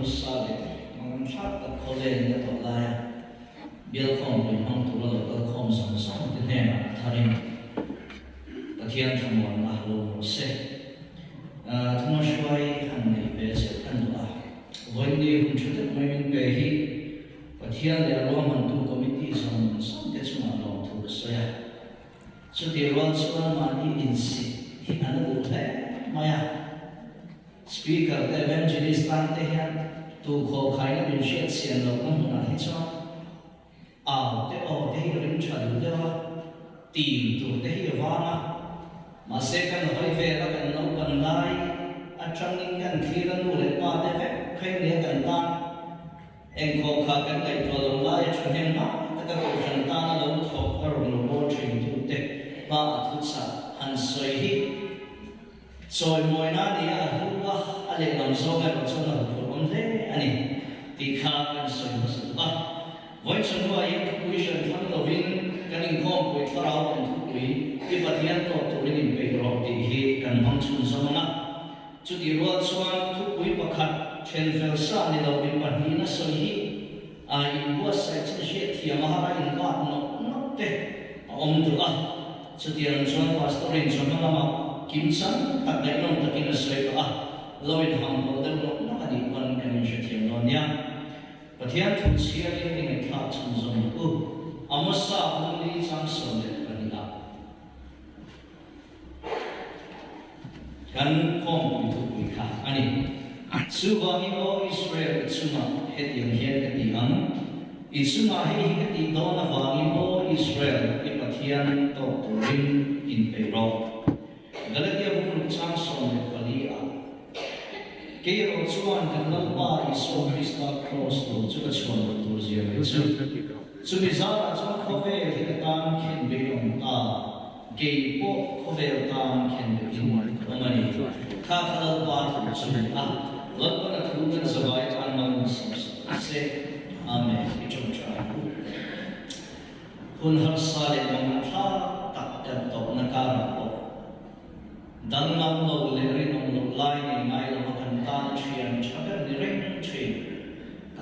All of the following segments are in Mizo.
harsa leh mangan thlak tak khawvel in a tawh laia Bial khawmpui hmang tura lo kal khawm zawng zawng te hnenah a tharin Pathian thlamuanna lo rawh se. Thuma hruai han neih ve zeuh kan duh a, vawiin hun tha deuh mai min pe hi Pathian leh a ruahmantu committee zawng zawng te chungah lawmthu ka sawi a. Chutih rual chuan mahni insik hi a la duh hle mai a. Speaker te Evangelist tan te hian tu khawkhaina min hriat chian lohna hmunah hi chuan au te aw te hi ring tha duh deuh a, tim tur te hi a vang a. Mahse kan hawi vel a kan naupan lai atangin kan thlir a nu leh pa te vek phei nia kan tan. Eng khawkha kan ngaihtuah lo laia thahnem ngai taka kohhran tana lo thawk a rawn lo bawl thintute hmaah thuchah han sawi hi chawimawina nia a hlu a, a lehlam zawng erawh chuan a huphurh awm hle a ni tih kha kan sawi hmasa duh a. Vawi chhunhnuah hian thupui hran thlang lovin kan inkhawmpui thlarau kan thupui i Pathian tawk turin inpeih rawh tih hi kan hmang chhunzawm ang a. Chutih rual chuan thupui pakhat then fel sa ni lo mi pahnihin a sawi hi a inbuatsaih chin hriat thiam a har a inbat nawk nawk te a awm duh a. Chutiang chuan Pastor in chawhma lamah kimchang tak ngaihnawm takin a sawi tawh a, lo inham pawh deuh nawk nawk a nih pawn kan inhrethiam dawn nia. Pathian thu chhiarin i ngaihthlak chhunzawm ang u. Amosa Bungli chang 12 ah. Kan khawmpui thupui kha a ni. Chuvangin aw Israel, i chungah hetiang hian ka ti ang, I chungah hei hi ka tih dawn avangin aw Israel, i Pathian tawk turin inpeih rawh. Galatia bungruk chang 14 ah, Kei erawh chuan kan Lalpa Isua Krista Kraws lo chu ka chhuan loh tur zia mai chu. Chumi zarah chuan khawvel hi ka tan khen bik awm ta. Kei pawh khawvel tan khen bekin ka awm a ni. Kha kha Lalpa thu chu ni a, Lalpan a thu kan zavai tan mal min sawm sak ta se. Amen. I ṭawngṭai u. Hun harsa leh mang thlak tak kan tawhna karah pawh danglam lo leh rinawm loh lai nei ngai lova kan tan a ṭhian ṭha ber ni reng ṭhin.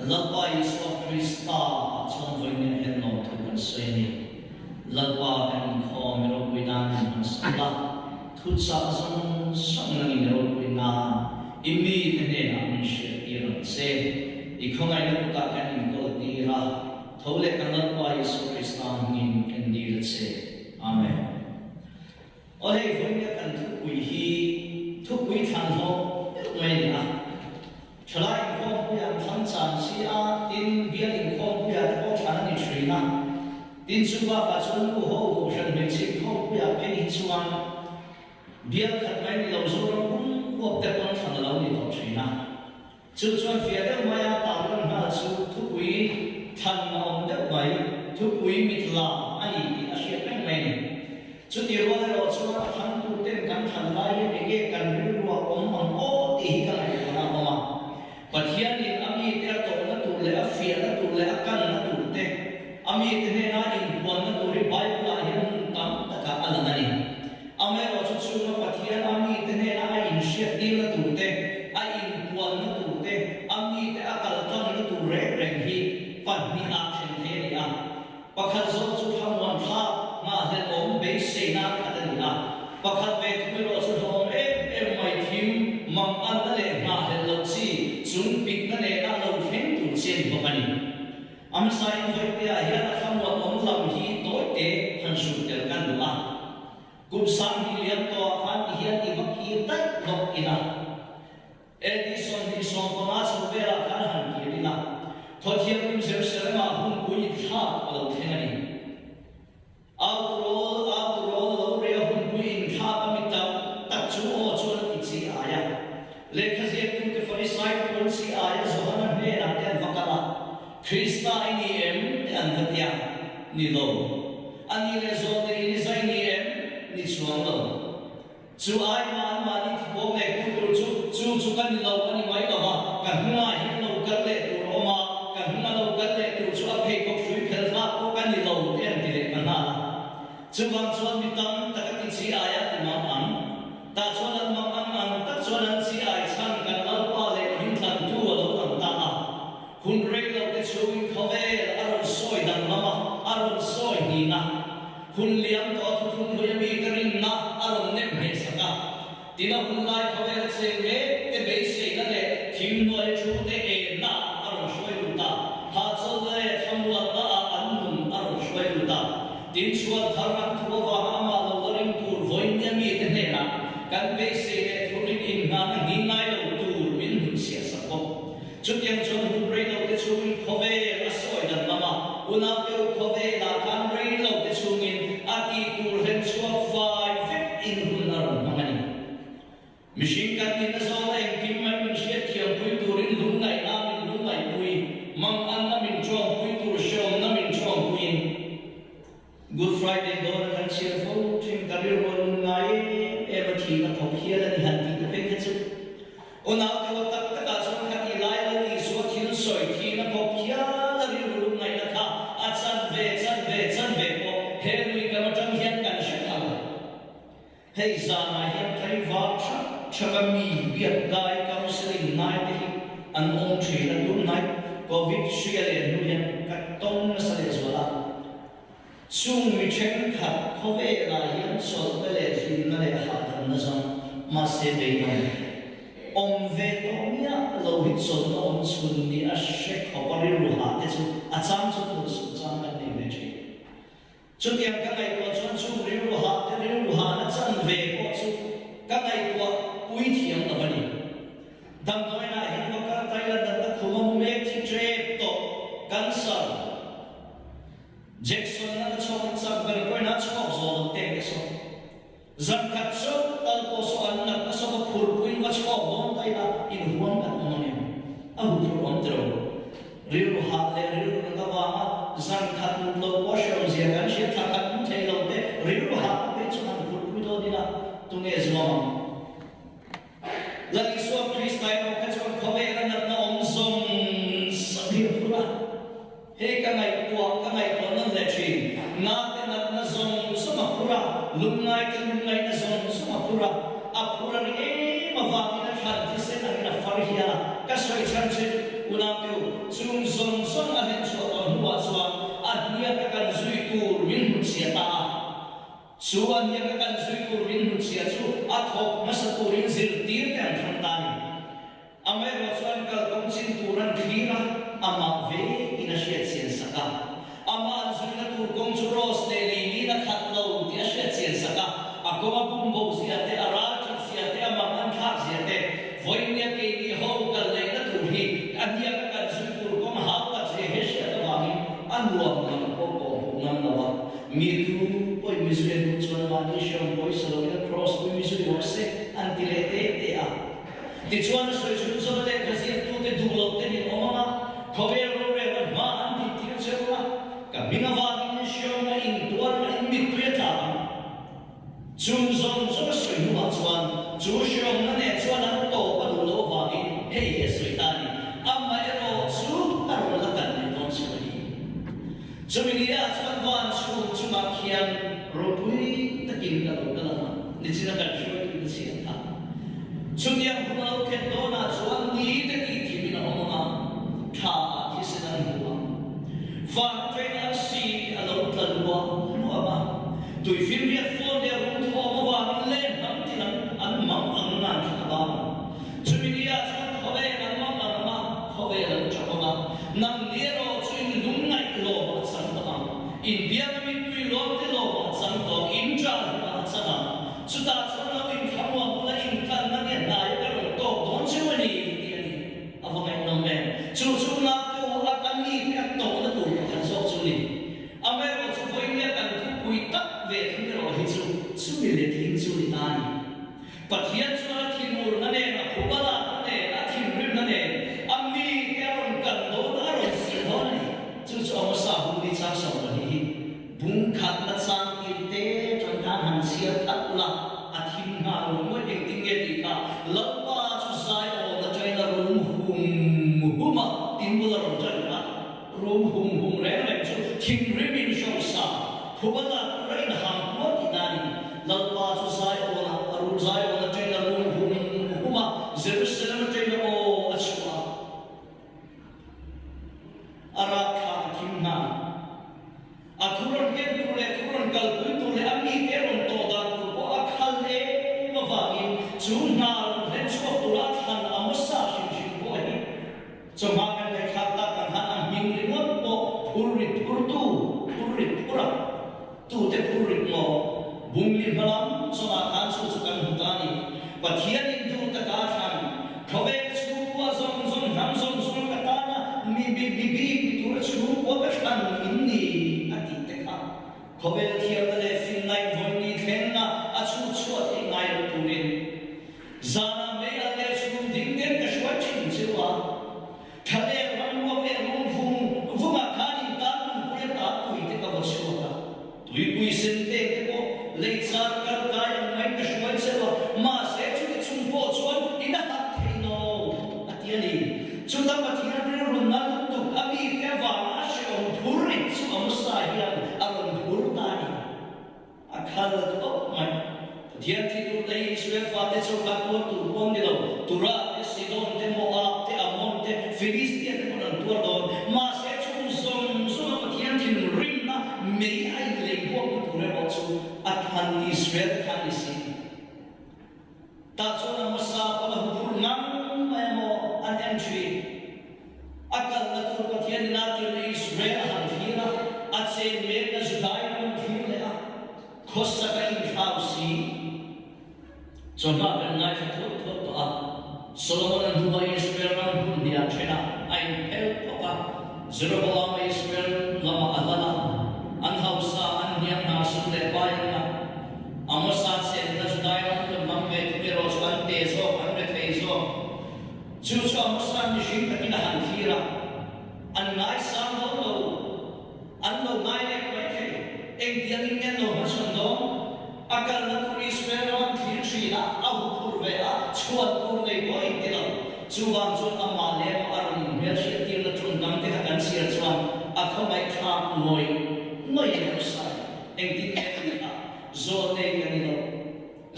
Lalpa Isua Krista ah chuan vawiin hian lawmthu kan sawi a ni. Lalpa kan inkhawm i ropui nan in han sawi la, thuchah zawng zawng nangin i ropui nan i mite hnenah min hriattir ang che. I khawngaihna kutah kan inkawl tir a, tho leh kan Lalpa Isua Krista hmingin kan dil a che. Amen. Aw hei vawiin kan thupui hi thupui thlan hlawm deuh mai a ni a. Thalai inkhawmpuia an thlang chan si a, tin bial inkhawmpuia te pawh thlan a ni thin a. Tin chu bakah chuan nu ho kohhran hmeichhe inkhawmpuia phei hi chuan bial khat mai ni lo Zoram pum huap te pawn thlan a lo ni tawh thin a. Chu chuan fiah deuh maia tarlan nghal chu thupui thlan a awm deuh mai, thupui mit la a ni tih a hriat reng mai a ni. Chuti rual erawh chuan a thlangtu ten kan thlan lai hian enge kan rilruah awm ang aw tih hi ka ngaihtuahna a awm a. Pathianin a mite a tawhna tur leh a fiahna tur leh a kanna tur te, a mite hnena inpuanna tur hi Bible-ah hian hmun tam takah a lang a ni. Amaherawhchu chhunga Pathian a mite hnena a inhriattirna tur te, a inpuanna tur te, a mite a kaltlangna tur reng reng hi pahnihah then thei a ni a. Pakhat zawk chu thlamuan thlak nghahhlelhawm beiseina khat a ni a, pakhat ve thung erawh chu hlawm em em mai thim mang anna leh nghahhlelh loh chi chung pikna nena lo thleng tur chi a ni bawk a ni. A hmasain vawitea hian a thlamuan awm lam hi tawite han hrut tel kan duh a. Kum 2000 liam tawhah khan ti hian i va kir daih lawk ila. AD 25 chho velah khan han kir ila, Thawthianghlim Jerusalem-ah hunpui inthlak a lo thleng a ni. Autorawl, autorawl a lo reh a hunpui inthlak a mi tam tak chu aw chuan a ti chi ai a. Lehkha ziaktute Farisai te pawn chi ai a Johana hnenah te an va kal a, Krista i ni em? te an va ti a, Ni lo. A ni leh zawhte i ni zai ni em? Ni chuang lo. Chu ai mah an mahni thupawm leh kut tur chu, chu chu ka ni lo a ni mai lo va, ka hnungah hian lo kal leh tur a awm a, ka hnunga lo kal leh tur chu a pheikhawk hrui phel hlak pawh ka ni lo te an ti leh ta nghal a. Chuvang chuan mi tam tak a ti chi ai a ti mang ang. Tah chuan an mang ang ang tak chuan an chi ai chhan kan Lalpa leh hmingthlantu a lo lang ta a. Hun liam tawh a thuthlung hlui a mi ka rinna a rawn nem hneh sak a. Tina hun lai khawvela cheng mek te beiseina leh thimhnuai thu te enna ah a rawn hruai lut a, hahchawlhna leh thlamuanna ah an nun a rawn hruai lut a. Tin chhuat thar an thu avanga amah lo la ring tur vawinia mite hnenah kan beisei leh thurin inhnana nghi ngai lo tur min hnutchhiah sak bawk. Chutiang chuan hun rei lo te chungin khawvel a sawi dan lam a, unaute u khawvelah khan rei lo te chungin a tih tur hlen chhuak fai vek in hun a rawn hmang a ni. Mihring kan nihna zawna engkim mai min hriatthiampui turin lungngaihna min lungngaihpui, manganna min ṭawmpui tur hreawmna min ṭawmpuiin, Good Friday dawna kan chhiar fo ṭhin ka rilru a lung ngai em em a thihna khawp hial a ni han tih te phei kha chu unau te aw tak takah chuan kha ti lai lo Isua thil sawi thihna khawp hial a rilru lung ngaihna kha a chan ve chan ve chan ve pawh he lui kam aṭang hian kan hre thla lo. Hei zanah hian tlaivar ṭhak ṭhaka mi biak ngai counselling ngai te hi an awm ṭhin a, tunhnai Covid hria leh hnu hian ka tawng nasa lehzual a. Chung mi ṭhenkhat khawvelah hian chawlhna leh hlimna leh hahdamna zawng mahse beidawng awm ve tawh miah lo hi chawlhna awm chhun ni a hre khawp a rilru hah te chu a chang chu tur suh chang kan nei ve ṭhin. Chutiang ka ngaihtuah chuan chung rilru hah te rilru hahna chan ve pawh chu ka ngaihtuah pui thiam lo a ni. Damdawiinah hian va kal Thailand an la khum a mu mek thi ṭep tawh cancer Jackson na ka chhuak an chak ber pawhin a chhuak zawh lo teh ka saw. Zan khat chu tal pawh saw an nat na saw va phur puiin va chhuak dawn ta ila inhuam kan awm aniang. A hu phur awm tiro. Rilru hah leh rilru nat avanga zan khat mut lo pawh hreawm zia kan hriat thla khat mu thei lo te rilru hah na phei chu han phur pui dawn ila tunge zuam ang. Lal Isua Krista erawh kha chuan khawvela natna awm zawng zawng hi a phur a. Hei ka ngaihtuah, ka ngaihtuah nawn leh thin. Nate natna zawng zawng a phur a, lungngaite lungngaihna zawng zawng a phur a. A phur a ri em avangin a thlan thisen angin a far hial a. Ka sawi chhan che unaute u, chung zawng zawng a hlenchhuah tawh hnuah chuan a hniaka kan zui tur min hnutchhiah ta a. Chu a hniak a kan zui tur min hnutchhiah chu a thawk hmasa turin zirtir te an thlang ta a ni. Amaherawh chuan kalkawng chin tur an thlir a, amah ve in a hriat chian sak a. Amah an zuina tur kawng chu rose leh lili in a khat lo tih a hriat chian sak a. A kawng a bum bo zia te, a ral that zia te, a mang an thlak zia te, vawinia keini ho kal lehna tur hi a hniak a kan zui tur kawng hau tak zia hi a hriat avangin a nuam lam pawh kawh hmuh ngam lo a. Mi tu pawhin mi zui an duh chuan mahni hreawm pawisa loin a cross pui mi zui rawh se an ti leh te te a. Tichuan a sawi chhun zawm lehkha ziaktute duh loh te nin awm ang a, khawvel rorelna hma an tih tir cheu ang a, ka hming avangin in hreawmna in tuarna in mittui a tla ang. Chung zawng zawng a sawi hnuah chuan chu hreawmna nen chuan an tawp a duh loh avangin hei hi a sawi ta a ni, Amaherawh chu a rawn la kal leh dawn cheu a ni. Chumi ni ah chuan van chhung chungah khian ropui takin ka lo kal ang a, nichina kan hruaitu te chhiat kha. Chutiang hun a lo thlen dawnah chuan ni te tih thimin a awm ang a, thla ah thisen an hmu ang. Van train an si te a lo tla luah luah ang a, tuifinriat phone leh rum thawm avangin leng hnam tin an an mang ang nan thla a bang ang. Chumi ni ah chuan khawvel an mang ang ang a, khawvel an ṭap ang a, nang ni erawh chu in lungngaih lawm a chang tawh ang, in bianga mittui lawm te lawm a chang tawh ang, in ṭah hlum a chang ang. Chutah chuan lo inthlamuan bula intlanna nia hnai ka rawn tawk dawn cheu a ni, tih a ni. A va ngaihnawm em! Chu chu nau te u a ka mi te a tawhna tur pakhat zawk chu ni. Amaherawh chu vawinia kan thupui tak ve thung erawh hi chu chumi letling chu ni ta a ni. Pathian chuan a thinurna nen, a phubalakna nen, a thinrimna nen a mite a rawn kan dawn a, a rawn fiah dawn a ni. Chu chu Amosa bung ni chang 12 hi bung khatna chang tir te tan khan han chhiar khat ula, a thim nghal lo mawi engtin nge tih kha Lalpa chu zai awlna China rum hum hum a, tin bula rawn ṭan kha rum hum hum reng reng chu thinrim in hrosa phubalak tura in hang puar tihna a ni. Lalpa chu zai awla a rum zai awla ṭain a rum hum hum a, Jerusalem aṭain a aw a chhuah a, a rapthlak a thim hna. A thu rawn ken tur leh thu rawn kalpui. Chawhma kan ngaihthlak tak ang khan a hming ringawt pawh phurrit phurtu, phurrit phura tute phurrit maw? Bungli hmalam chawngah khan chu chu kan hmu ta a ni. Pathianin duh taka a thlan, khawvel chhungkua zawng zawng hnam zawng zawng ka tana mi mi mi bik ni tura chhungkua ka thlan in ni a tih te kha khawvel thiamna leh finna in vawiin ni thlenna a chhut chhuah theih ngai loh turin Zanah mei al leh chhum ding ten ka hruai thin cheu a, thlaleng ramruak leh rum vung vungah khan in tan nunpui a tan tui te ka va chhuak a, tuipui sen teng te pawh lei char kal kai ang maiin ka hruai cheu a, mahse chuti chung pawh chuan in a harh thei lo a ti a ni. Chuta Pathian rilrunna lutuk a mite avanga a hrehawm phur rit chu Amosa hian a rawn phur ta a ni. A khal khawp mai. Pathian thi tur te hi Israel fate chu kha tuar tur pawh ni lo. Tura te, Sidon te, Moab te, Ammon te, Filistia te pawn an tuar dawn. Mahse chung zawng zawnga Pathian thinrimna mei a inlei buakna tur erawh chu a than Israel te kha a ni si. Tah chuan a hmasa pawn a huphurh ngang mai a maw an en thin. A kalna tur Pathian in a tirna Israel a han thlir a, a chen mekna Judai ram an thlir leh a, khawsak a inthlau si. Chawhma kan ngaithla thuak thuak tawh a, Solomon-a hnua Israel ram hmun hnih ah then a, a inphel phawk a, Jeroboam-a Israel lamah a lal a, an hausa, an hniam hna sum leh pai an ngah. Amosa chenna Judai ram kan hmang ve thung erawh chu an te zawk, an rethei zawk. Chu chu Amosa mihring takin a han thlir a, an ngaisang dawn lo, an lo ngai lek mai thei. Engtiangin nge an lo hmachhawn dawn? A kalna tur Israel ram an thlir thin a, a huphurh ve a, chhuan tur nei pawh a inti lo. Chuvang chuan amah leh amah a rawn inhmelhriat tirna tawngkam te kha kan chhiar chuan a khawngaihthlak ngawih ngawih in Amosa hi. Engtin nge ka nih a? Zawlnei ka ni lo.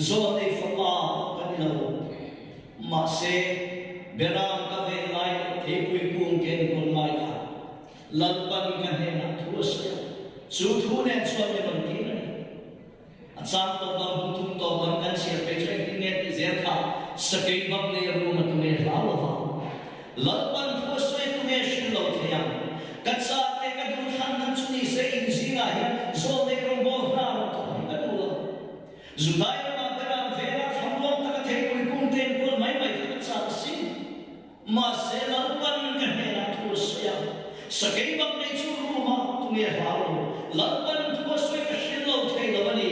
Zawlnei fapa pawh ka ni lo. Mahse, Beram ka ven lai leh theipui kung ka enkawl lai kha Lalpan ka hnenah thu a sawi a, chu thu nen chuan mi rawn tir a ni. A chang tawp lam hun thum tawp lam kan chhiar phei chu engtin nge tih zel kha sakei bak leh rum a tunge hlau lo va. Lalpan thu a sawi tunge hrilh lo thei ang? Ka chak leh ka duhthlan nan chu ni se in zingah hian zawlnei rawngbâwl hna rawn thawk hi ka duh lo. Judai ramah Beram vêlah thlamuang taka theipui kung te enkawl mai mai kha ka chak asin. Mahse Lalpan ka hnênah thu a sawi a, sakei bak nei chu room-ah tunge hlau lo? Lalpan thu a sawi ka hrilh lo thei lo a ni.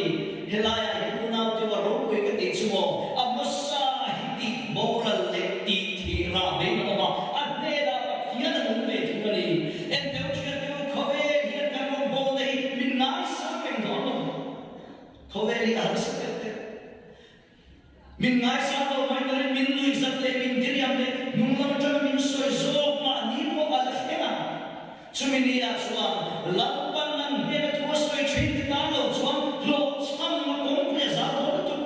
Helaiah hian unaute wa ropui ka tih chu maw, a hmasa hi tih boral leh tih thih rah bein a awm a, a hnenah Pathian a nung ve thung a ni. Enteu thianteu khawvel hian kan rawngbawlna hi min ngaisang reng dawn lo. Khawvel hi a harsa deuh deuh. Min ngaisang lo mai tarin min nuihzat leh min diriam leh hnung lam atanga min sawi zawk mahni pawh a la thleng ang. Chumi ni ah chuan Lalpan an hnena thu a sawi thin ti tan lo chuan hlawhchhamna kawngpui a zau dawn lutuk.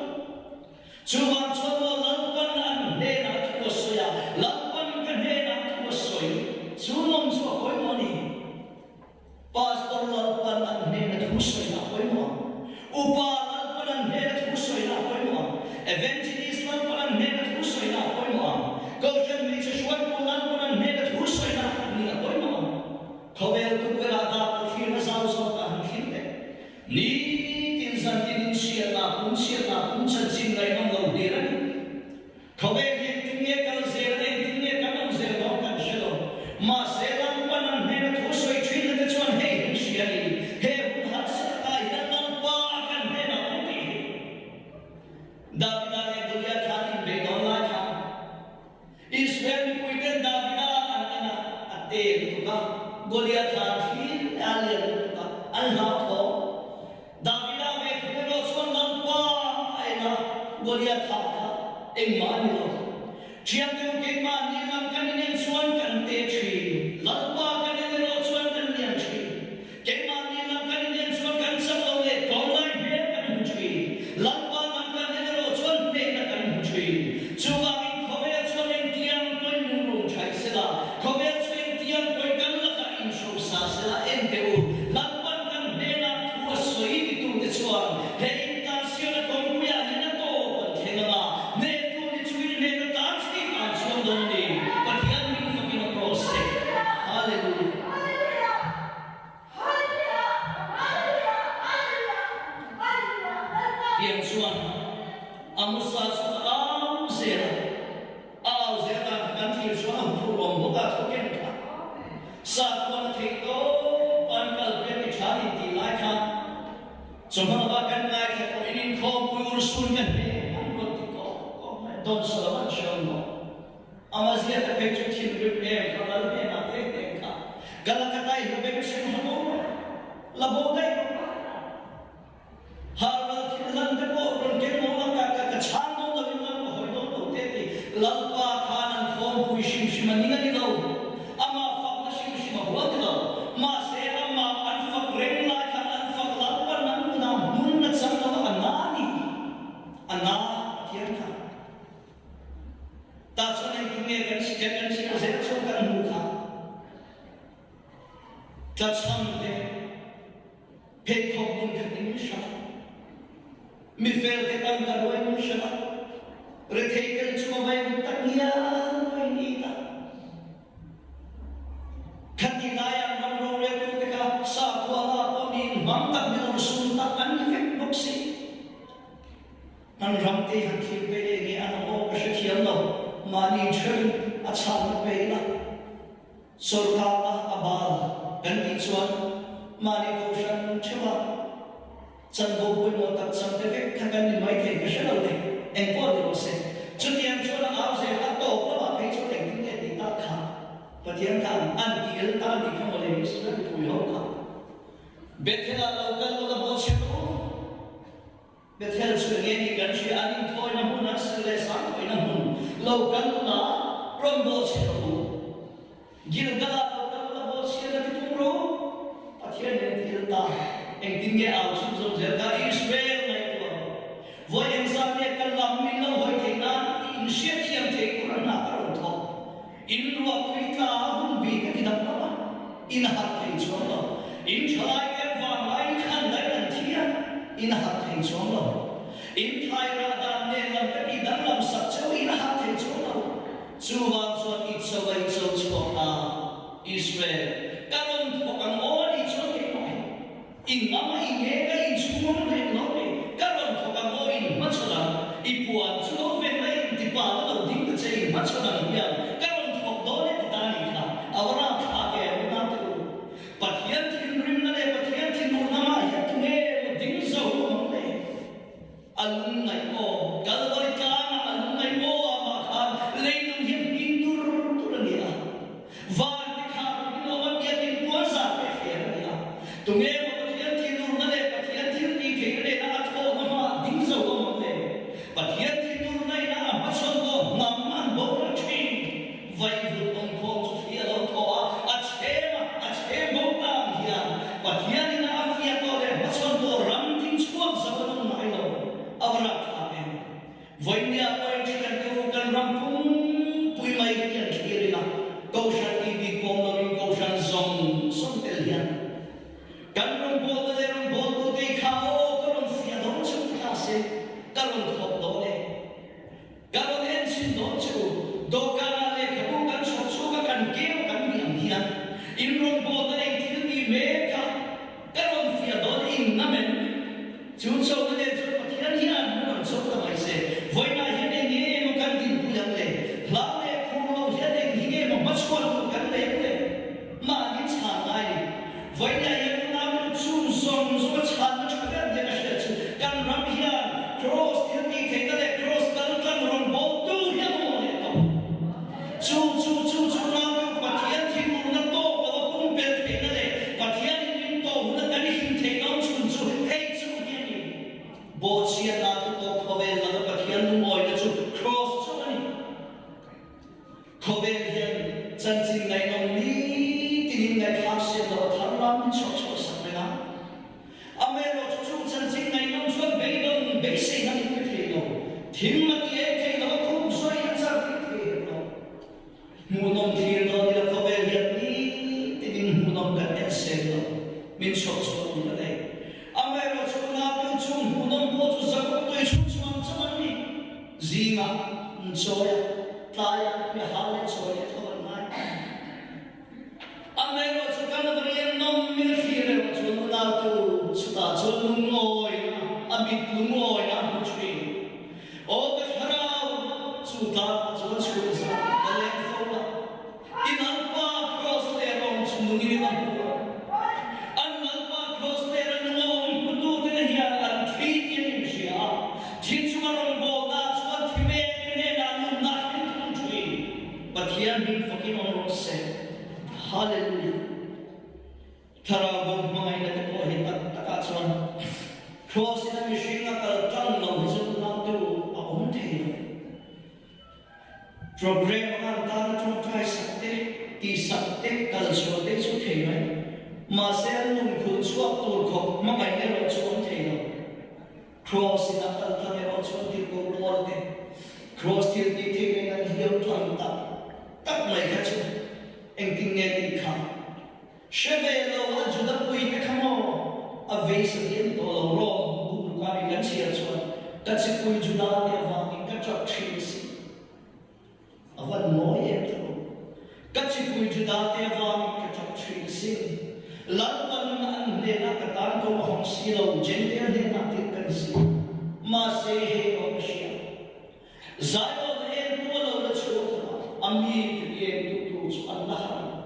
Chuvang chuan maw Lalpan an hnenah thu a sawi a, Lalpan ka hnenah thu a sawi. Chu nawm chu a pawimawh a ni. Pastor Lalpan an hnena thu sawina a pawimawh ang. Upa Lalpan an hnena thu sawina a pawimawh ang. Evangelist Lalpan an hnena thu sawina a pawimawh ang. Kohhran hmeichhe hruaitu Lalpan an hnena thu sawina nih a pawimawh ang. Khawvel tukverh ah dak lo thlirna zau zawk ah han thlir teh. Nitin zantin in chhiatna, pum chhiatna, pum chanchin ngaihnawm lo hlir a ni. Khawvel hi engtin nge kal zel a, engtin nge kan awm zel dawn kan hre lo. Mahse, Lalpan an hnena thu sawi thin te chuan hei hin hria ni, he hun harsa takah hian Lalpa kan hnenah awm tih hi. Davida leh Goliath khan inbeih dawn lai khan Israel mipuiten Davida an en a, a te lutuk a, Goliath khan thil a lian lutuk a, an hlauthawng. Davida ve thu erawh chuan Lalpa a en a, Goliath thah kha engmah a ni lo. Thiantu keimah ni lam kan inen chuan kan te thin, Lalpa kan en erawh chuan kan lian thin. Keimah ni lam kan inen chuan kan chak lo leh tlawmngai hmel kan hmu thin, Lalpa lam kan en erawh chuan hnehna kan hmu thin. Chuvangin khawvel chuan engtiang pawhin min rum thaih sela, khawvel chu engtiang pawhin kan lakah inhrosa sela en teh u, Lalpan kan hnenah thu a sawi titute chuan he intansialna kawngpuiah hian a tawp an thleng ang a, hnehtu ni chungin hnehna tan thei tan chuan dawn a ni. Chawhma lama kan ngaithla pawhin inkhawmpui urhsun ka hne an rawn ti kawk kawk mai a, Don Solomon Shongo Amazia te phei chu thinrim em kha lal hnenah te hneng kha ka la ka tai hla beng hrim hla bo rawh la bo daih rawh pa Harral thil hlan te pawh rawn keng lo la ka ka ka chhan dawn lo in lam ka hawi dawn lo te ti Lalpa khan an khawmpui hrim hrim a ning a ni lo. Amah fakna hrim hrim a huat lo. Mahse, amah an fak reng lai khan an fak Lalpan an nunah hmun a chang lo a, a na a ni. A na Pathian kha. Tah chuan engtin nge kan hriat kan hriat zel chuan kan hmuh kha. Tlachham te, pheikhawk bun khat in min hram. Mifel te tam ka ruai min hram a, rethei tel chu a vai vut tak ngial mai ni ta. Khati laiah ram roreltute kha sakhua la pawh niin hmang tak ni lo sum tak an ni vek bawk si. Kan ram te han thlir pe leh nge an awm ka hrethiam lo, mahni ṭheuhin a chhakna pe ila. Sawrkarna a bal kan tih chuan mahni kohhran ṭheuha chanvo pawimawh tak chang te vek kha kan ni maithei ka hre lo le, engpawh ni rawh se. Chutiang chuan a au zel a tawp lamah phei chuan engtin nge tih tak kha Pathian khan an ti el ta anih kha mawle Israel mipui ho kha Bethel-ah lo kal ula bawlchhe rawh u. Bethel chu enge nih kan hria, an inthawina hmun, an sir leh sang thawina hmun lo kal ula rawn bawlchhe rawh u. Gilgal-ah lo kal ula bawlchhiatna ti tum rawh u. Pathian nen thil ta engtin nge au chhunzawm zel kha Israel ngaihtuah rawh. Vawi engzah nge ka lam min lo hawi theih nan i inhriatthiam theih tur a hna ka rawn thawk. In ruahpui tla a hun bik a ti dang lam a, in harh thei chuang lo. In thalai te vanglai khan daih an thi a, in harh thei chuang lo. In thlai rah dan nen lam ka ti danglam sak cheu in harh thei chuang lo. Chuvang chuan i cho a i cho chhuak ta, Israel, ka rawn thawk ang aw ni chuan keimah hi. In ngam a i ngek a in chhung reng lo ni, ka rawn thawk ang aw in hmachhawn ang, i puan chu lo ven la in ti pa la lo ding ta che in hmachhawn ang hian ka rawn thawk dawn e ti ta ni kha a va rap thlak em nuna te u. Pathian thinrimna leh Pathian thinurna mah hian tunge maw ding zo ang le? A lungngaih aw, Kalvari tlangah a lungngaih aw ah mah khan leilung hi a hming tur tur a ni a. Van te kha rumin awm a biakin puan zat te a thler a ni a. Tunge maw Pathian thinurna leh Pathian thil tih theihna nena a thawhna hmaah ding zo awm ang le? Pathian thinurna ina a hmachhawn tawh hnam an boral thin. Vaivut awmkhawm chu thli a lo thaw a, a chhem a, a chhem bo ta ang hian Pathian ina a fiah tawh leh hmachhawn tawh ram ding chhuak zo an awm ngai lo. A va rap thlak em? Vawinia pawh in thian te u kan ram pum pui mai hi an thlir ila, Kohhran tih bik pawm lovin Kohhran zawng zawng tel hian kan rawngbawlna leh rawngbawltute i kha aw ka rawn fiah dawn cheu kha se ka rawn thawk dawn e. Ka rawn en chhin dawn che u, dawhkanah lehkhabu kan chhawp chhuak a kan keu kan nih ang hian in rawngbawlna eng thil tih mek kha ka rawn fiah dawn in ngam em? Chu chona nen chuan Pathian hian min rawn chho ta mai se, vawiinah hian eng nge emaw kan dinpui ang le? Hlau leh phur lo hian eng hi nge maw hmachhuan tur kan nei ang le? Mahni chhan ngai ni. Vawiinah hian unau chu chung zawng zawng a chhanna tha ber nia ka hriat chu kan ram hian Kraws thil tih theihna leh Kraws kal tlang rawn bawltu hi a mamawh leh tawp. Chu chu chu chu unau chu Pathian thinurna tawk lo a pumpelh theihna leh Pathian in min tawh huna kan him theihna awm chhun chu hei chu hi a ni. Bawhchhiatna thu tawp khawvel laka Pathian lungawina chu Kraws chu a ni. Khawvel hian chanchin ngaihnawm nitin in ngaihthlak siam loh a thar lam min chhuah chhuah sak reng a. Amaherawh chu chung chanchin ngaihnawm chuan beidawn beiseina min pe thei lo. Thim a ti eng thei lo a khum sawi a char tih thei hek lo. Hmuhnawm thlir dawn ila khawvel hian nitin in hmuhnawm kan en seng lo min chhuah chhuah tur a nei. Amaherawh chu unau chung hmuhnawm pawh chu Zakawtui chhunchhuang chauh an ni. Zingah an chawi a, tlaiah an pui a, hal leh chawi leh tho an ngai. Amaherawh chu kan rian nawm min a thlir erawh chuan unautu chutah chuan lungawina, a mit lungawina a hmu thin. Aw ka thlarau! Hallelujah! Thlarau bo hmangaihna te pawh hi tak takah chuan Kraws in a mihring a kal tlang lo hi chu naute u a awm thei lo. Program a an tana tawngtai sak te, tihsak te, kal chhuah te chu thei mai. Mahse an nun khulh chhuak tur khawp hmangaihna erawh chu awm thei lo. Kraws in a kal tlang erawh chuan tirhkoh pawl te Kraws thil tih theih nen an hliam tlang tak tak mai kha chu engtin nge tih kha Hre ve lo a Juda pui te kha maw a vei sa diam ni tawh lo rawng buk ruk a mi kan chhiar chuan ka chipui Juda te avangin ka tap thin a si. A van mawi em tho. Ka chipui Juda te avangin ka tap thin a si. Lalpan an hnenah ka tan ko a hawng si lo, Jentail hnenah tirh ka ni si. Mahse hei awm ka hria. Zion en tu a lo la chhuak a, a mi eng tu tur chu an la harh a.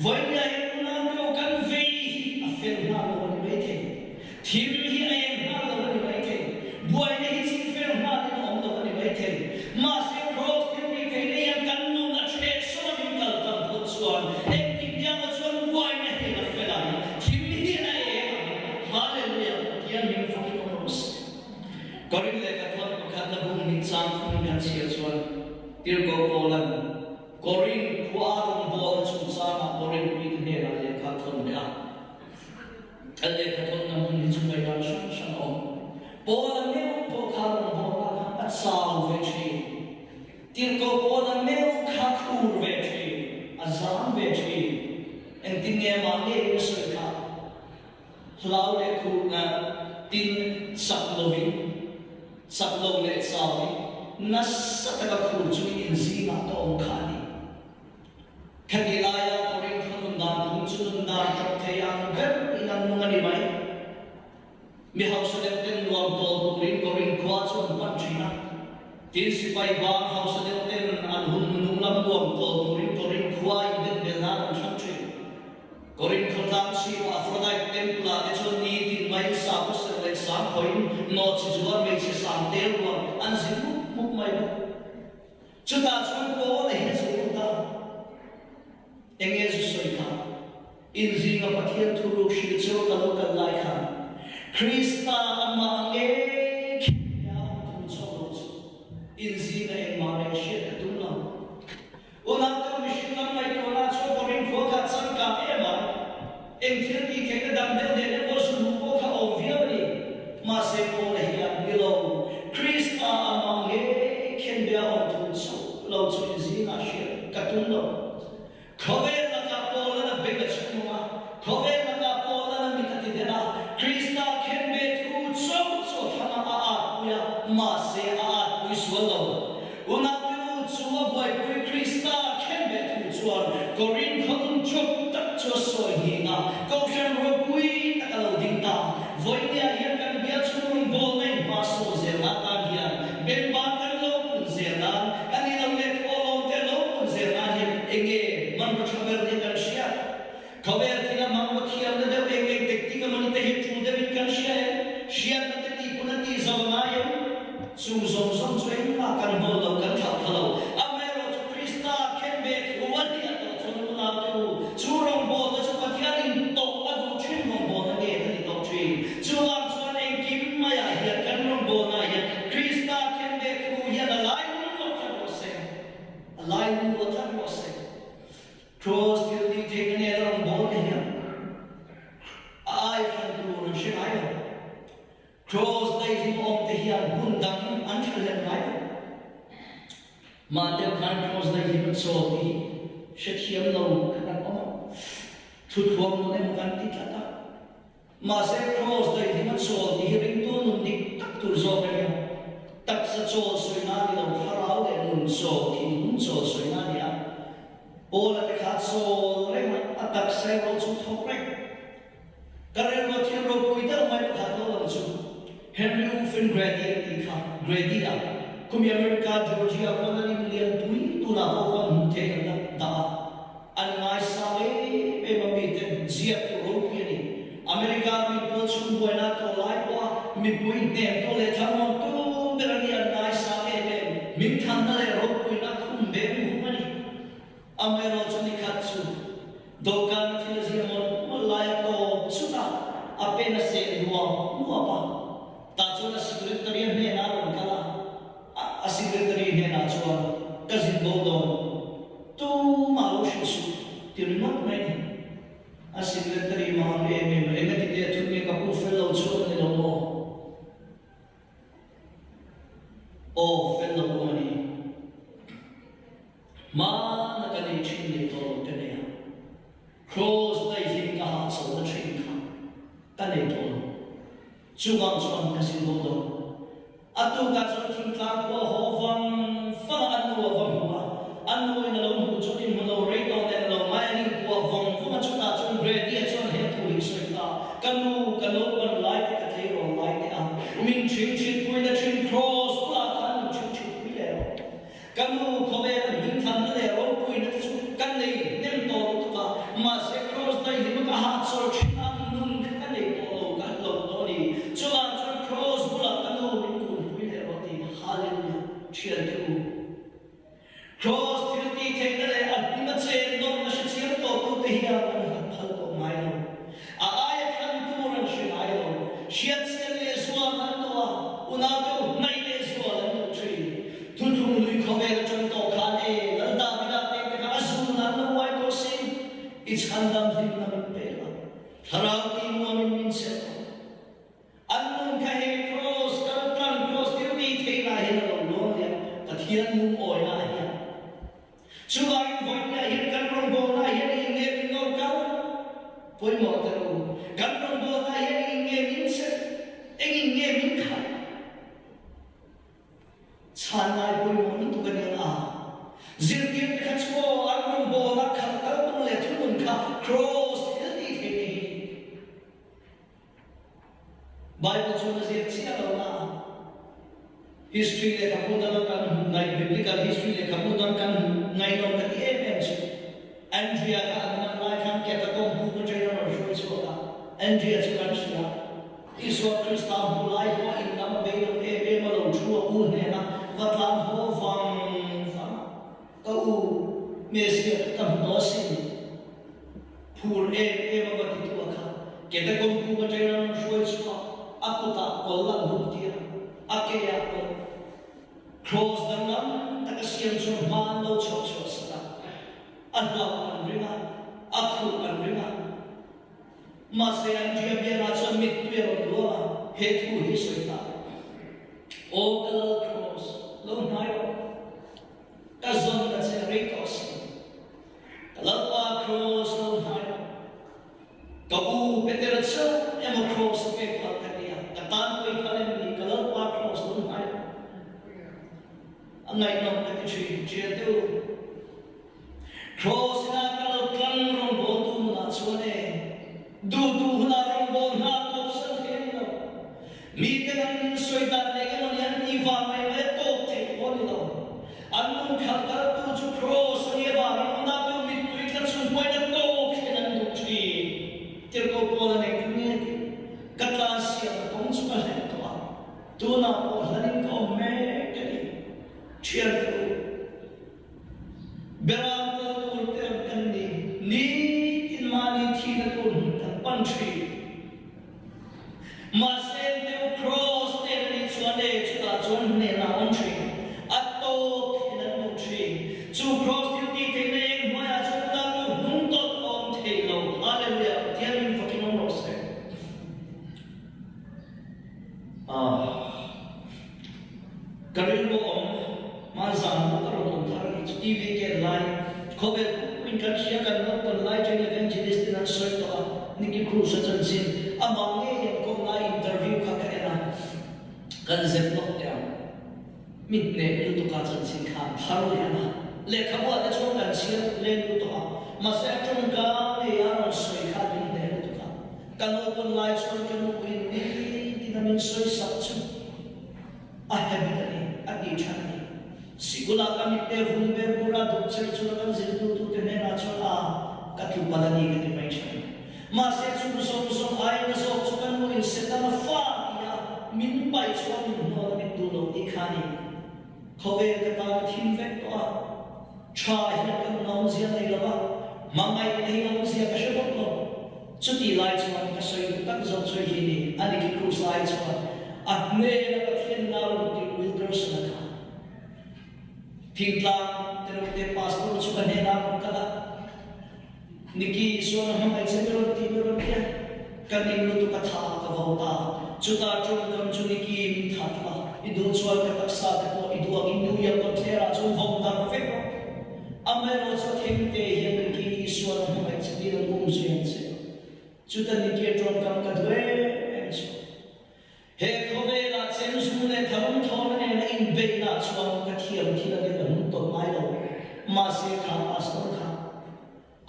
Vawinia hian unau kan vei hi a fel nghal lo a ni maithei. Thim hi a eng nghal lo a ni maithei. Buaina hi ching fel nghalin a awm lo a ni maithei. Mahse Kraws thil tih theihna hian kan nun a ṭheh sawm a min kal tam phawt chuan engtik diangah chuan buaina hian a fel ang, thim hian a eng ang. Hallelujah! Pathian min fakin awm rawh se. Korin lehkhathawn pakhatna bung hnih chang thum kan chhiar chuan Tirhkoh Paula'n Korin khua rawngbawlna chungchangah Korin mite hnenah lehkha a thawn leh a. A lehkhathawnna hmun hi chu ngaihdan hrang hrang a awm. Paula meuh pawh kha rawngbawlna khan a chau ve thin. Tirhkoh Paula meuh kha khur ve thin, a zam ve thin. Engtin nge mah ngeiin a sawi kha? Hlau leh khurna tin chak lovin, chak lo leh chauin nasa taka khur chungin inzingah ka awm kha a ni. Khati laia Korin khaw nun dan phung chu nun dan ṭawp thei ang ber in an nung a ni mai. Mi hausa deuh ten nuam tawl turin Korin khua chu an pan ṭhin a. Tin sipai bang hausa deuh ten an hun nunung lam nuam tawl turin Korin khua inbenbel nan an thlang ṭhin. Korin khawtlang chhip Aphrodite Temple ah te chuan ni tin mai sakhaw serh leh sang khawiin nawhchi zuar hmeichhe sang tel ruang an zin mup mup mai bawk. Chutah chuan Paul a hi a zu lut a, Enge zu sawi kha? Inzinga Pathian thuruk hrilh chu ka lo kal lai khan Krista amah ngei khin nia awm thu chawk lo chu inzinga engmah reng hriat ka tum lo. Unau mihring lam ngaihtuahna chuan Korin khua kha changkang em a, eng thil tih theihna dang deuh nen emaw zu hmuh pawh kha awm viau a ni. Mahse Paula hian ni lo, Krista amah ngei khenbeh a awm thu chauh lo chu inzingah hriat ka tum lo. Khawvel lakah Paula'n a beng a chhung a, khawvel lakah Paula'n a mit a ti del a, Krista khenbeh thu chauh chu a thlang a, a atpui a, mahse a atpui sual lo. Unaute u chu a buaipui Krista khenbeh thu chuan Korin khawnun chawp tak chu a sawi nghing a, Kohhran ropui tak a lo ding ta. Vawinia hian kan bial chhung rawn bawlna in hma sawn zel nan tan hian benban kan lo pun zel nan, kan ilo leh thawhlawm te lo pun zel nan hian enge hmanraw tha ber nia kan hriat? Khawvel thil a hmanraw thiamna deuh eng eng tek tik a mawni te hi tul deuhin kan hria em? Hriatna te tih pun a tih zo a ngai em? Chung zawng zawng chu engmah kan hnawl lo, kan thlauh thla lo. Amaherawh chu Krista khenbeh thu a hliah tawh chuan unaute u, chu rawngbawlna chu Pathianin tawh a duh thin rawngbawlna nge ka ni tawh thin. Chuvang chuan engkim maiah hian kan rawngbawlnaah hian Krista khenbeh thu hian a lai lung luah tlat rawh se. A lai lung luah tlat rawh se. Kraws thil tih theihna nen a rawn bawl te hian a ai hran tur an hre ngai lo. Kraws daihlim awm te hian hmun dang an tha hlen ngai lo. Mah deuh khan kraws daihlim a chaw tih hrethiam lo kha kan awm a, thuthuam nun emaw kan ti tlat a. Mahse kraws daihlim a chawl tih hi ringtu nun dik tak tur zawk a nia. Taksa chawl sawina a ni lo, thlarau leh nun chawl, thinlung chawl sawina a ni a. Paula te kha chawl reng a, a taksa erawh chu thawk reng. Ka rilru thil ropui deuh mai pakhat lo lang chu Henry Ufin Grady an tih kha, Grady a, khumi America Georgia khawn an in lian pui tunah pawh khawn hmuh theih an la dah a, an ngaisang em em a miten ziak tur ropui a ni. America min tual chhung buaina tawh lai pawha mipui hnem tawh leh thlamuan tu ber a ni an ngaisang em em, min thanna leh ropuina khum beng hum a ni. Amaherawhchu nikhat chu. Ti ringawt mai ni. A secretary mang em em a, engati teh thut nge ka pu fel lo chu an ni lo maw? Aw, fel lo awm a ni. Hmana ka nei thin nei tawh lo te nei a, Cross daihlim ka hahchawlhna thin kha ka nei tawh lo. Chuvang chuan ka zin dawn lo. A tukah chuan thingtlang khua haw vang vang a, a nu a va hmu a. A nuin a lo hmuh chuan in hmu lo rei tawh nen a lo ngai a, in kuah vawng vawng a. Chutah chuan Brady-a chuan he thu hi sawi ta, Ka nu, ka naupan lai te, ka tleirawl lai te a, min ṭhing ṭhitpui na ṭhin Cross bulah khan min ṭhing ṭhitpui leh rawh. Ka nu khawvel a hmingthanna leh ropuina te chu ka nei hnem tawh lutuk a, mahse Cross daihlim a ka hahchawl thin ang nun kha ka nei tawh lo, ka hlo tawh a ni. Chuvang chuan Cross bulah ka nu min kunpui leh rawh ti Hallelujah thiante u. Cross thil tih theihna leh a hnim a chen nawmna hre chiang tawh tute hian an hlat phal tawh ngai lo. A aia thlan tur an hre ngai lo. Hriatchian leh zual an duh a, unaute u hnaih leh zual an duh thin. Thuthlung hlui khawvel atang tawh khan e, Lal Davida te te kha a zun an lo uai tawh si. I chhandam hlimna min pe la, thlarau ti nuamin min chelh rawh. An nun kha he Kraws kal tlang Kraws thil ti theihna hian a lo lawn leh a, Pathian lungawina hian. Chuvangin vawiinah hian kan rawngbawlna hian i nge min nawr kal? Pawimawh tel u. Kan rawngbawlna hian i nge min chelh? Engin nge min khalh? Chhan ngai pawimawh lutuk a nia. Zirtirte kha chu aw, an rawngbawlna khalh kal tum leh thunun kha Kraws thil ti theih ni hi. Bible chuan a ziak chiah lo na a, history lehkhabu danga kan hmuh ngaih, biblical history lehkhabu dang kan hmuh ngaih lo ka ti em em chu. Andrea kha an man lai khan catacomb buk atangin a rawn hruai chhuak a, Andrea chu kan hria. Isua Krista hmuh lai pawh in lam a bei lo em em a lo thu a u hnena va tlan haw vang vang a, ka u Messiah ka hmu tawh asin. Phur em em a va ti tu a kha Ketacomb buk atangin a rawn hruai chhuak, a kutah kawl an hum tir a, a ke ah pawh Cross danglam tak a siam chuan hma an lo chhuah chhuah sak a, a hlauh an ring a, a khuh an ring a. Mahse an ṭia biangah chuan mittui a rawn luang a, he thu hi sawi ta, Aw ka Lal Cross, lo hnai rawh, ka zawn ka che rei tawh si. Ka Lalpa Kraws lo hnai rawh. Ka u Petera chauh emaw Kraws a pek phal ka nia, ka tan pawi phal em ni, ka Lalpa Kraws lo hnai rawh. A ngaihnawm ka ti thin, thiante u. Kraws ina ka lo tlang rawngbawltu nunah chuan e, duh duh hunah rawngbawl hna tawp san thei a ni lo. Mite an min sawi dan leh emaw ni an tih vang mai mai a tawp theih pawh a ni lo. An nun khalh kaltu chu Kraws a nih avangin unau mittui tla chung pawhin a tawp thlen an duh thin. Tirhkoh Paula nen ka nge tih ka tlan siamna kawng chu ka hlen tawh a, tunah pawh hlanin ka awm mek a ni. Thiante u, Beram kal tur te ang kan ni, nitin mahni thihna tur hmun kan pan thin. Mahse deuh Kraws nen a nih chuan e, chutah chuan hnehna a awm thin. A tawp thlen an duh thin. Chu Kraws thil tih theihna eng hnuaiah chuan unau nu hnung tawlh a awm thei lo. Hallelujah! Pathian min fakin awm rawh se. Ah. Ka rilru a awm, hmanzan pawh ka rawn awm thar a nih chu TV ken lai, khawvel pumpuiin kan hria kan naupang lai ṭeng evangelist in an sawi tawh a, Nicky Cruz a chanchin, amah ngei an kawm lai interview kha ka en a, kan zep lawk teh ang. Mi hneh lutuk a chanchin khan thar leh a na. Lehkhabu ah te chuan kan chhiar lem lutuk a, mahse a ṭawngka ngei a rawn sawi khan min hneh lutuk a, ka naupang lai chuan ka nu in nitin a min sawi sak chu. A habit a ni, a tih than a ni. Sikula ka mitte vung ber bura duk cher chuna kan zirtirtute hnenah chuan a, ka tlu palh a ni ka ti mai thin. Mahse chung zawng zawng aiin a zawk chu ka nu in Setana fa ti a min paih chhuah min hnual a min duh lo tih kha a ni. Khawvel ka tan a thim vek tawh a, tha hian ka nun a awmzia nei lo va, hmangaih na hi a awmzia ka hre bawk lo. Chutih lai chuan ka sawi duh tak zawk chu hi ni, a ni khi Krus lai chuan a hnena Pathian nau rawn tih Wilkerson a kha. Thingtlang tereuhte pastor chu ka hnenah rawn kal a. Niki Isuan a hmangaih che mi rawn ti mi rawn ti a, ka ning lutuk a tha ka vo ta. Chutah tawngkam chu Niki min that la, i duh chuan ka taksa te pawh i duh angin New York kawtthlerah chuan vawm darh vek rawh. Amaherawh chu a thleng te hian Niki Isuan a hmangaih che tiin an um zui ang che. Chuta Niki a tawngkam ka duh em em chu. He khawvelah chem zu leh tharum thawhna nena inbeihna chuan ka thiam thil a nia ka hnung tawp ngai lo. Mahse kha pastor kha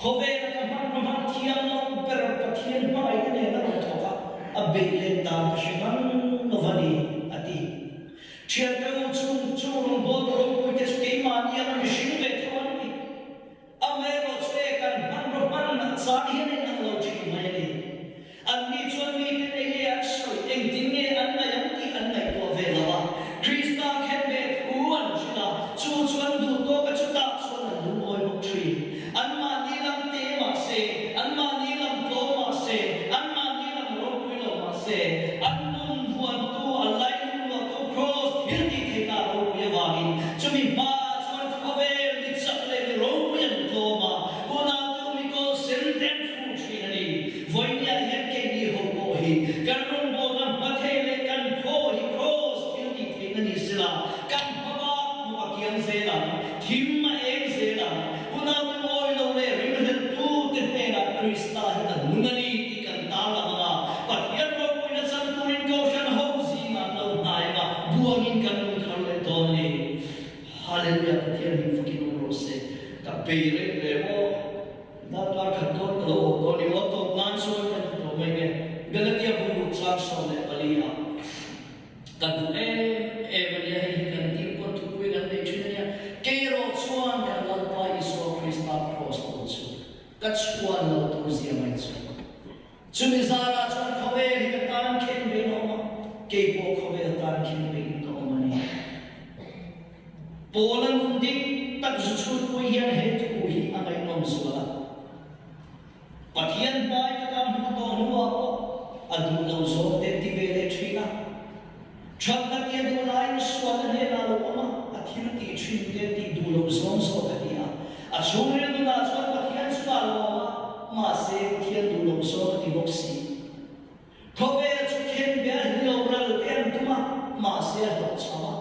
khawvela ka hman ka hman thiam lo ber Pathian hmangaihna nen a rawn thawk a, a beih let dan ka hre ngang lo va ni, a ti. Thiante u chung chung rawngbawltu ropuite chu keimahni anga mihring ve tho an ni. Amaherawhchu e kan hmanraw hman a chang hian a inang lo thin mai a ni. Anni chuan mite nei nge an sawi, engtin nge an ngaih ang tih an ngaihtuah ve lo a. Krista khen ve thu an hrilh a, chu chu an duh tawk a chutah chuan an lungawi bawk thin. Anmahni lam te mah se, anmahni lam tlawm mah se, anmahni lam ropui lo mah se, an nun vuantu, a lailung luahtu Kraws thil tih theihna ropui avangin chumi hmaah chuan khawvel mi chak leh mi ropui an tlawm a, unautu mi kawl sen te an phu thin a ni. Vawinia hian keini ho pawh hi kan rawngbawlna hma thei leh kan phaw hi Kraws thil tih theihna ni sela, kan hma bak hmuh a kiang zel ang, thim a eng zel ang, unautu awi lo leh ringhleltu te hnenah Krista hi a nung a ni tih kan tarlang ang a, Pathian ropuina chan turin Kohhran ho zingah an lo hnai ang a, buangin kan nung thar leh dawn a ni. Hallelujah Pathian hming fakin awm rawh se. Ka bei reng reng aw. Darkar khat dawn ka lo awm dawn ni aw tawp nan chuan kan ti tawh mai nge. Galatia bungruk chang 14 ah ka duh em em a nia, hei hi kan tih pawn thupui kan nei thin a nia. Kei erawh chuan kan Lalpa Isua Krista Kraws tur chu ka chhuan lo tur zia mai chu. Chumi zarah chuan khawvel hi ka tan khen vein a awm a, kei pawh khawvel tan khen vein ka awm a ni. Paula nun dik tak zu chhutpui hian he thu hi a ngaihnawm zual a. Pathian hmai taka hmuh tawh hnuah pawh a duh lo zawk te ti ve leh thin a. Thatna tia duh laiin sualna hnenah lo awm a, a thil tih thin te tih duh lo zawng zawk a ti a. A chhungril nunah chuan Pathian chungah lo awm a, mahse Pathian duh lo zawng a ti bawk si. Khawvel chu khen be a hni lo ral te an tum a, mahse a hlawhchham a.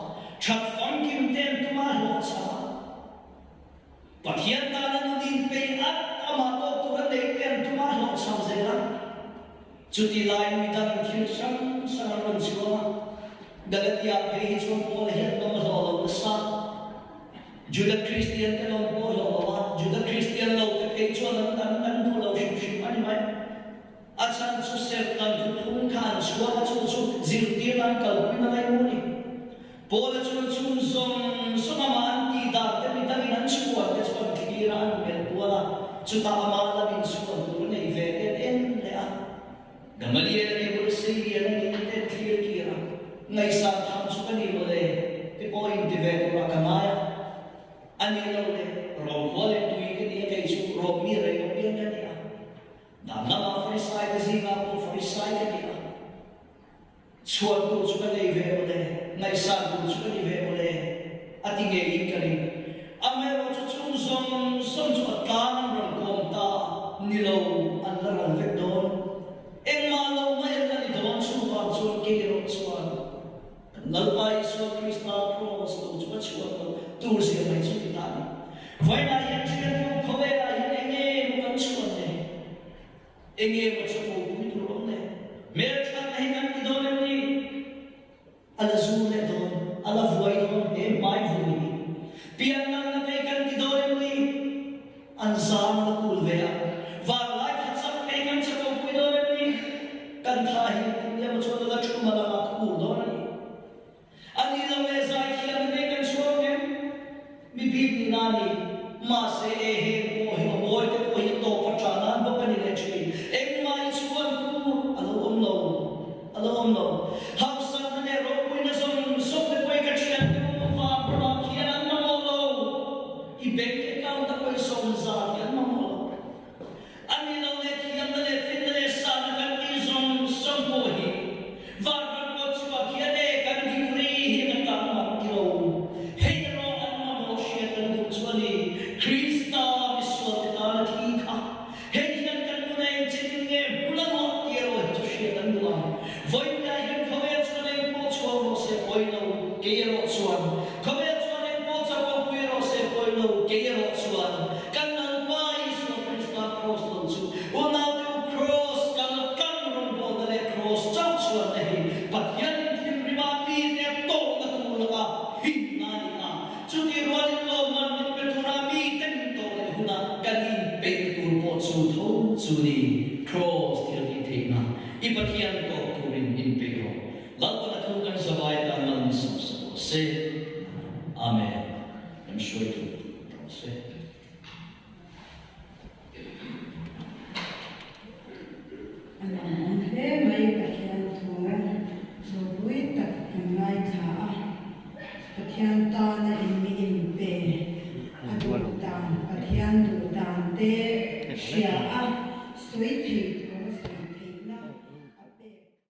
That famkim te an tum a, a hlawhchham a. Pathian tana nun inpeih at amah tawk tur a neih te an tum a, hlawhchham zel a. Chuti laiin mi dangin thil hrang hrang an rawn chhuang a. Galatia phei hi chuan Paula hian lawm a hlawh lo nasa. Juda Kristian te lawm pawh hlawh lo a, Juda Kristian lo te phei chuan an an an duh lo hrim hrim a ni mai. A chhan chu serhtan thuthung kha an chhuak a, chu chu zirtirna an kalpuina lai mu a ni. Paula chuan chhung zawng zawng amah an tih dan te mi dangin an chhuan te chu an thlir a, an melh kual a, chutah amah lamin chhuan tur a nei ve te an en leh a. Gamaliel a ni bul Seilian a ni te an thlir kir a, ngaihsan tham chu ka ni mawle te pawh inti ve turah ka ngai a, a ni lo le, Rom khua leh tui ka ni a, kei chu Rom mi reng apiang ka ni a, dan lamah Farisai te zingah pawh Farisai ka ni a. Chhuan tur chu ka nei ve mawle, ngaihsan tur chu ka ni ve mawle, a ti ngeiin ka ring. Amaherawh chu chung zawng zawng chu a tlang an rawn kawm ta ni lo, an la ral vek dawn. Engmah lo mai an la ni dawn, chuvang chuan kei erawh chuan kan Lalpa Isua Krista Kraws lo chu ka chhuan lo tur zia mai chu ti ta a ni. Vawiinah hian thiantu khawvelah hian eng nge maw kan chhuan le? Enge maw chu ko pui tur awm le? Hmelthatna hi kan ti dawn em ni? A la zur leh dawn, a la vuai dawn he hmai vui hi. Piannalna te hi kan ti dawn em ni? An zang a la kul ve a, vanlai kha chak te hi kan che ko pui dawn em ni? Kan tha hi engtin nge maw chuan a la thum a la la khur dawn a ni. A ni lo le zaithiam te kan chhuak em? Mi bik ni na ni. Mahse e heng pawh hi aw mawi te pawh hi a tawp a tah nan bawk a ni leh thin. Engmah i chhuan tur a lo awm lo. A lo awm lo. Hausakna leh ropuina zawng zawng te pawh hi ka thian te u van ramah khian an mamawh lo. I bank account a pawisa awm zat hi an mamawh lo. Chu ni Kraws thiltihtheihna i Pathian tawk turin inpeih rawh. Lalpan a thu kan zavai tan mal min sawm sak rawh se. Amen. Kan hruaitu rawh se. A lawmawm hle mai Pathian thu ropui tak kan ngaithla a, Pathian tana in mi inpe a duh dan Pathian duh dan te hria a sawi thei.